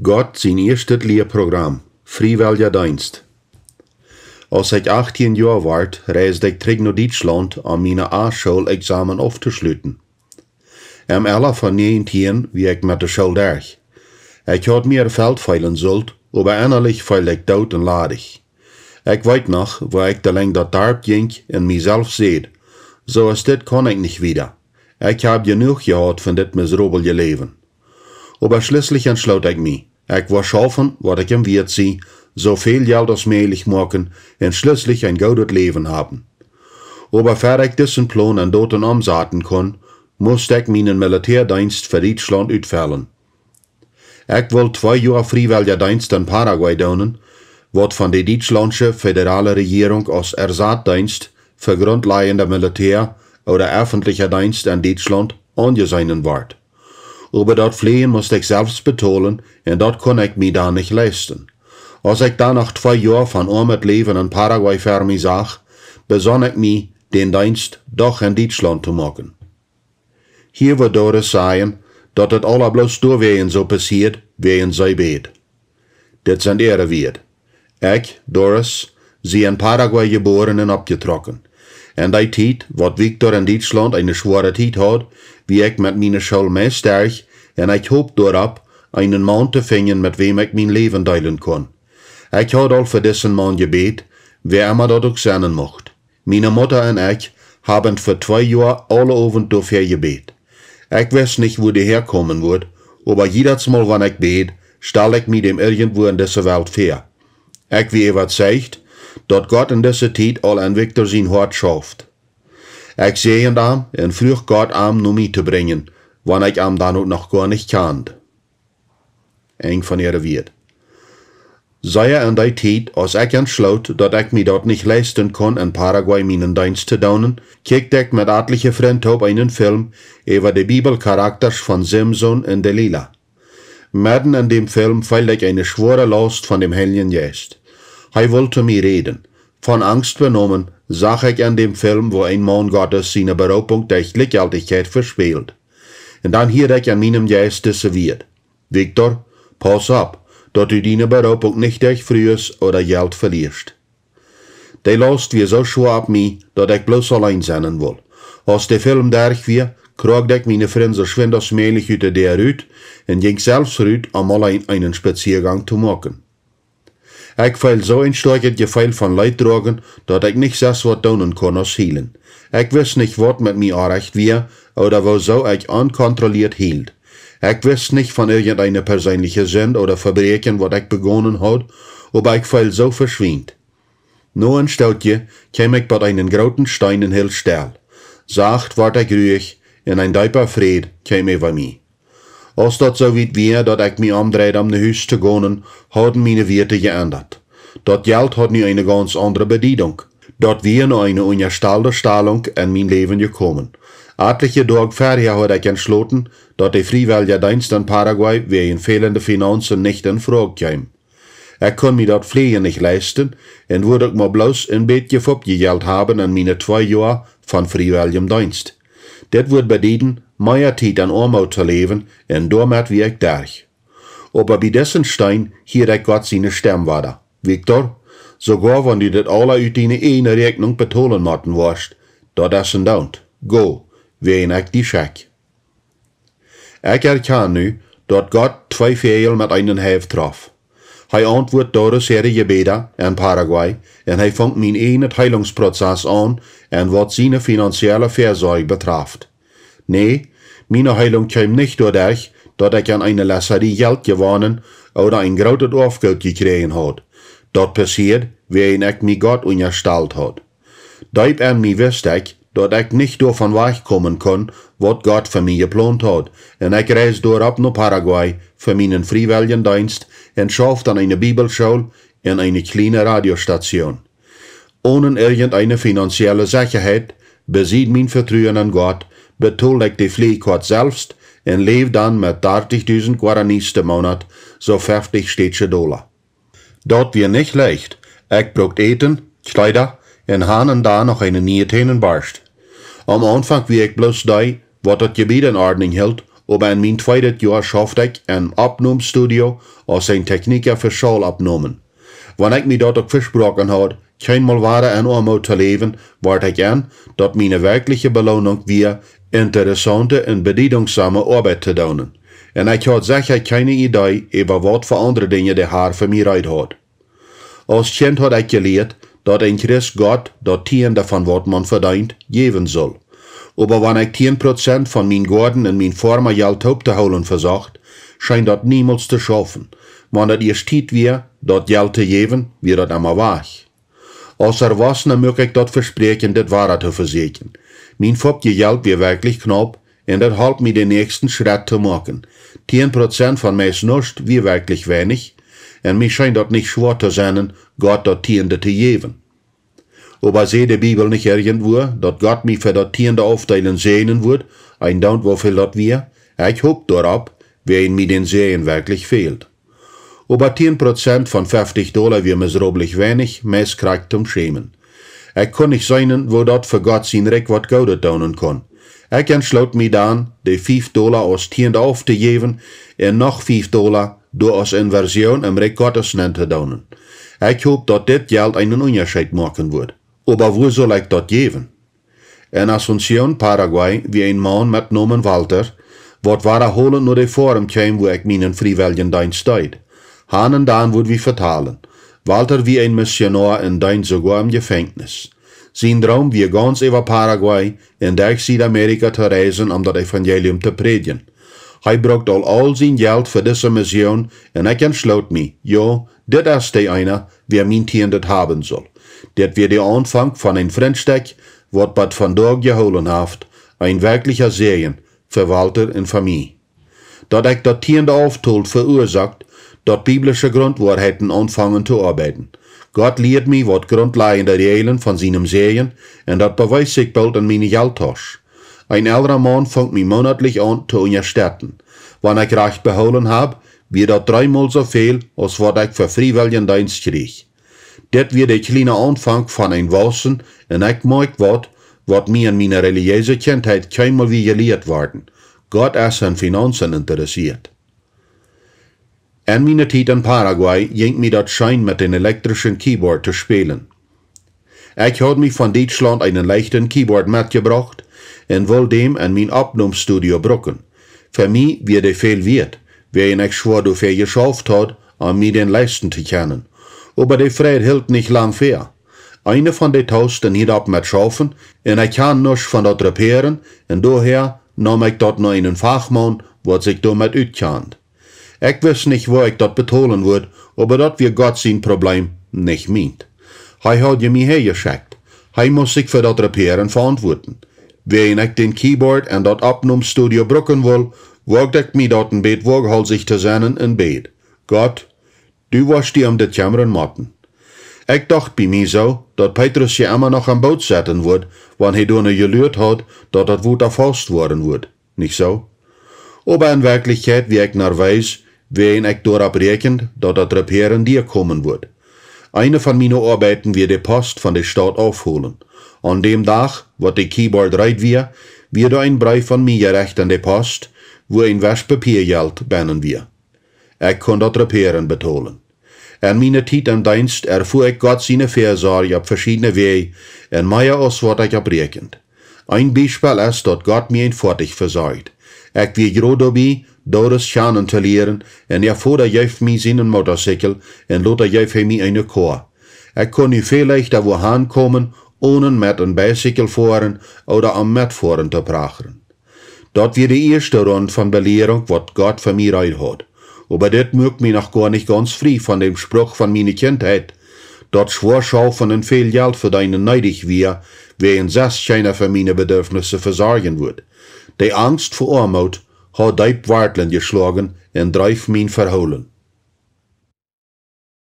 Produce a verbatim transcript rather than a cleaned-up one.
Gott sien ieeschtet Lieprogramm, friewellja Deenst. Aus ekj achtieen Joa wort, reisd ekj trigj no Dietschlaunt, om miene A-School-Examen auftoschluten. Em Ella von näajentieen wia ekj met de School derch. Ekj haud mie erfelt feelen sult, oba ennalich feeld ekj doot un ladich. Ekj weet noch, woo ekj de Lenjd daut Darp jinkj un mie selfst säd: Soo aus dit kaun ekj nich wieda. Ekj hab jenuach jehaut von dit miserabelje Läwen. Oba schlieslich entschloot ekj mie, ekj woa schaufen, waut ekj em wieet sie, soo väl Jelt aus mäajlich moaken un schlieslich een goodet Läwen haben. Oba ver ekj disen Plon en Doten omsaten kunn, must ekj mienen Militäadeenst fa Dietschlaunt utfellen. Ekj wull twee Joa friewellja Deenst en Paraguay doonen, waut von de dietschlaundsche federale Rejierunk aus Ersatzdeenst fa grundlajenda Militäa ooda effentlicha Deenst en Dietschlaunt aunjeseenen wort. Oba daut Fläajen must ekj selfst betolen un daut kunn ekj mie dan nich leisten. Aus ekj dan noch twee Joa von oamet Läwen en Paraguay ver mie sach, besonn ekj mie, dän Deenst doch en Dietschlaunt to moaken. Hia wudd Doris sajen, daut daut aula bloos doawäajen soo passieed, wäajen see bäd. Dit sent äare Wieed. Ekj, Doris, sie en Paraguay jebuaren un oppjetrocken. En dee Tiet, waut Victor en Dietschlaunt eene schwoare Tiet haud, wia ekj met miene School meist derch un ekj hopt doaropp, eenen Maun to finjen, met wäm ekj mien Läwen deelen kunn. Ekj haud aul fa disen Maun jebät, wäa emma daut uk sennen mucht. Miene Mutta un ekj haben fa twee Joa aule Owent doafäa jebät. Ekj wist nich, wua dee häakomen wudd, oba jiedatsmol, wan ekj bäd, stald ekj mie däm irjentwua en dise Welt väa. Ekj wia äwazeicht, daut Gott en dise Tiet aul en Victor sien Hoat schauft. Ekj säajend am un fruach Gott, am no mie to brinjen, wan ekj am dan uk noch goa nich kjand. Enj von äare Wieed. Sea en dee Tiet, aus ekj entschloot, daut ekj mie daut nich leisten kunn, en Paraguay mienen Deenst to doonen, kjikjt ekj met atliche Frind toop eenen Film äwa de Bibelcharakters von Simson un Delila. Medden en däm Film feeld ekj eene schwoare Laust von däm Heiljen Jeist. Hee wull to mie räden. Von Angst benomen sach ekj en däm Film, woo een Maun Gottes siene Beroopunk derch Jlikjjeltichkjeit vespäld. Un dan hieed ekj en mienem Jeist dise Wieed: Victor, pauss opp, daut du diene Beroopunk nich derch Frues ooda Jelt velieescht. De Laust wia soo schwoa opp mie, daut ekj bloos auleen sennen wull. Aus de Film derch wia, kroagd ekj miene Frind soo schwind aus mäajlich ut de Däa rut un jinkj selfst rut, om auleen eenen Spazieagank to moaken. Ekj feeld soo een stoakjet Jefeel von Leet droagen, daut ekj nich selfst waut doonen kunn aus hielen. Ekj wist nich, waut met mie orrajcht wia, ooda woosoo ekj onkontrolieet hield. Ekj wist nich von irjenteene perseenliche Sind ooda Vebräakjen, waut ekj begonen haud, oba ekj feeld soo veschwient. No een Stootje kjeem ekj bie eenen grooten Steen un hilt stell. Sacht wort ekj ruich un een deepa Fräd kjeem äwa mie. Aus daut soo wiet wia, daut ekj mie omdreid, om no Hus to gonen, hauden miene Wieete jeendat. Daut Jelt haud nu eene gaunz aundre Bediedunk. Daut wia no eene unjastalde Stalunk en mien Läwen jekomen. Atliche Doag verhäa haud ekj entschloten, daut de friewellja Deenst en Paraguay wäajen fälende Finaunzen nich en Froag kjeem. Ekj kunn mie daut Fläajen nich leisten un wudd uk mau bloos een bät Fuppjejelt haben en miene twee Joa von friewelljem Deenst. Dit wudd bedieden, mea Tiet en Oamoot to läwen, un doamet wia ekj derch. Oba bie disen Steen hieed ekj Gott siene Stemm wada: Victor, soogoa wan du dit aula ut diene ieejne Räakjnunk betolen motten woascht, daut es en Doont. Go, wäajen ekj die schekj. Ekj erkjan nu, daut Gott twee Väajel met eenen Heiw trof. Hee auntwuat Doris äare Jebäda en Paraguay un hee funk mien ieejnet Heelungsprozess aun, en waut siene finanzielle Väasorj betraft. Nä, miene Heelunk kjeem nich doaderch, daut ekj aun eene Lessarie Jelt jewonnen ooda een grootet Oafgoot jekjräajen haud. Daut passieed, wäajen ekj mie Gott unjastalt haud. Deep en mie wist ekj, daut ekj nich doavon wajchkomen kunn, waut Gott fa mie jeplont haud, un ekj reisd doaropp no Paraguay fa mienen friewelljen Deenst un schauft aun eene Bibelschool un eene kjliene Radiostatioon. Onen irjenteene finanzielle Sechaheit, besied mien Vetruen en Gott, betold ekj de Fleekoat selfst un läwd dan met dartichdusent Guaranis de Moonat, soo feftich stätsche Dola. Daut wia nich leicht. Ekj brukt Äten, Kjleeda un han un dan noch eene niee Tän un Barscht. Aum Aunfank wia ekj bloos dee, waut daut Jebied en Ordnunk hilt, Oba en mien tweedet Joa schauft ekj em Oppnomstudio aus een Techniker fa Schaulopnomen. Wan ekj mie daut uk vesproaken haud, kjeenmol wada en Oamoot to läwen, wort ekj en, daut miene werkjliche Beloonunk wia, interessaunte un bediedungsome Oabeit to doonen. Un ekj haud secha kjeene Idee äwa waut fa aundre Dinja de Har fa mie reed haud. Aus Kjint haud ekj jelieet, daut een Christ Gott daut Tieende von waut maun vedeent jäwen sull. Oba wan ekj tieen Prozent von mien Goaden un mien Foarmajelt toop to hoolen vesocht, scheen daut niemols to schaufen. Wan daut ieescht Tiet wia, daut Jelt to jäwen, wia daut emma wajch. Aus Erwossena muak ekj daut Vespräakjen, dit wada to vesäkjen. Mien foppje Jelt wia werkjlich knaup, un daut holp mie, dän näakjsten Schrett to moaken. Tieen Prozent von meist nuscht wia werkjlich weinich, un mie scheen daut nich schwoa to sennen, Gott daut Tieende to jäwen. Oba sajcht de Bibel nich irjentwua, daut Gott mie fa daut Tieende aufdeelen säajnen wudd, eendoont woo väl daut wia? Ekj hopd doaropp, wiels mie dän Säajen werkjlich fäld. Oba tieen Prozent von feftich Dolla wia miserablich weinich, meist krakjt toom schämen. Ekj kunn nich seenen, woo daut fa Gott sien Rikj waut Goodet doonen kunn. Ekj entschloot mie dan, de fief Dolla aus Tieende auftojäwen un noch fief Dolla doa aus Inversion em Rikj Gottes nenn to doonen. Ekj hopd, daut dit Jelt eenen Unjascheet moaken wudd. Oba wua sull ekj daut jäwen? En Asunción, Paraguay, wia een Maun met Nomen Walter, waut wadaholent no de Foarm kjeem, wua ekj mienen friewelljen Deenst deed. Han un dan wudd wie vetalen. Walter wia een Missionoa un deend soogoa em Jefenkjnis. Sien Droom wia, gaunz äwa Paraguay un derch Südamerika to reisen, om daut Evangelium to prädjen. Hee brukt aul aul sien Jelt fa dise Mission, un ekj entschloot mie: Jo, dit es dee eena, wäa mien Tieende haben sull. Dit wia de Aunfank von een Frintstekj, waut bat vondoag jehoolen haft, een werkjlicha Säajen fa Walter un fa mie. Daut ekj daut Tieende auftold, veuasoakt, daut biblische Gruntwoarheiten aunfungen to oabeiden. Gott lieed mie waut grundlajende Räajlen von sienen Säajen, un daut bewees sikj boolt en miene Jelttausch. Een eldra Maun funk mie moonatlich aun to unjastetten. Wan ekj rajcht behoolen hab, wia daut dreemol soo väl aus waut ekj fa friewelljen Deenst kjrieech. Dit wia de kjliene Aunfank von een Wausen, un ekj moakj waut, waut mie en miene relijeese Kjintheit kjeenmol wia jelieet worden. Gott es en Finaunzen interessieet. En miene Tiet en Paraguay jinkj mie daut scheen, met dän elektrischen Keyboard to spälen. Ekj haud mie von Dietschlaunt eenen leichten Keyboard metjebrocht un wull dän en mien Oppnomstudio brucken. Fa mie wia dee väl wieet, wiels ekj schwoa doafäa jeschauft haud, om mie dän leisten to kjennen. Oba de Freid hilt nich lang väa. Eena von de Tools hilt opp met schaufen, un ekj kunn nuscht von daut repären, un doahäa neem ekj daut no eenen Fachmaun, waut sikj doamet utkjant. Ekj wist nich, woo ekj daut betolen wudd, oba daut wia Gott sien Probleem, nich mient. Hee haud je mie häajeschekjt. Hee must sikj fa daut Repären veauntwuaten. Wiels ekj dän Keyboard en daut Oppnomstudio brucken wull, woagd ekj mie daut, een bät woaghaulsich to sennen, un bäd: Gott, du woascht die om dit kjemmren motten. Ekj docht bie mie soo, daut Petrus je emma noch aum Boot setten wudd, wan hee doano jeluat haud, daut daut Wota faust woaren wudd. Nich soo? Oba en Werkjlichkjeit wia ekj nerwees, wiels ekj doaropp räakjend, daut daut Repären dea komen wudd. Eene von miene Oabeiten wia de Post von de Staut aufholen. Aun däm Dach, waut de Keyboard reed wia, wia doa een Breef von mie jerecht aun de Post, wua een Wespapia Jelt bennen wia. Ekj kunn daut Repären betolen. En miene Tiet em Deenst erfua ekj Gott siene Väasorj opp veschiedne Wäaj, un mea aus waut ekj opp räakjend. Een Biespel es, daut Gott mie een Foatich vesorjd. Ekj wia jrod doabie, Doris kjanen to lieren, un äa Voda jeef mie sienen Motorcykel, un lota jeef hee mie eene Koa. Ekj kunn nu väl leichta wua han komen, onen met een Bicycle foaren ooda aum Metfoaren to prachren. Daut wia de ieeschte Rund von Belierunk, waut Gott fa mie reed haud. Oba dit muak mie noch goa nich gaunz frie von däm Spruch von miene Kjintheit, daut schwoa schaufen un väl Jelt vedeenen needich wia, wiels sest kjeena fa miene Bedürfnisse vesorjen wudd. De Angst fa Oamoot haud deep Wartlen jeschloagen un dreef mie en Verhoolen.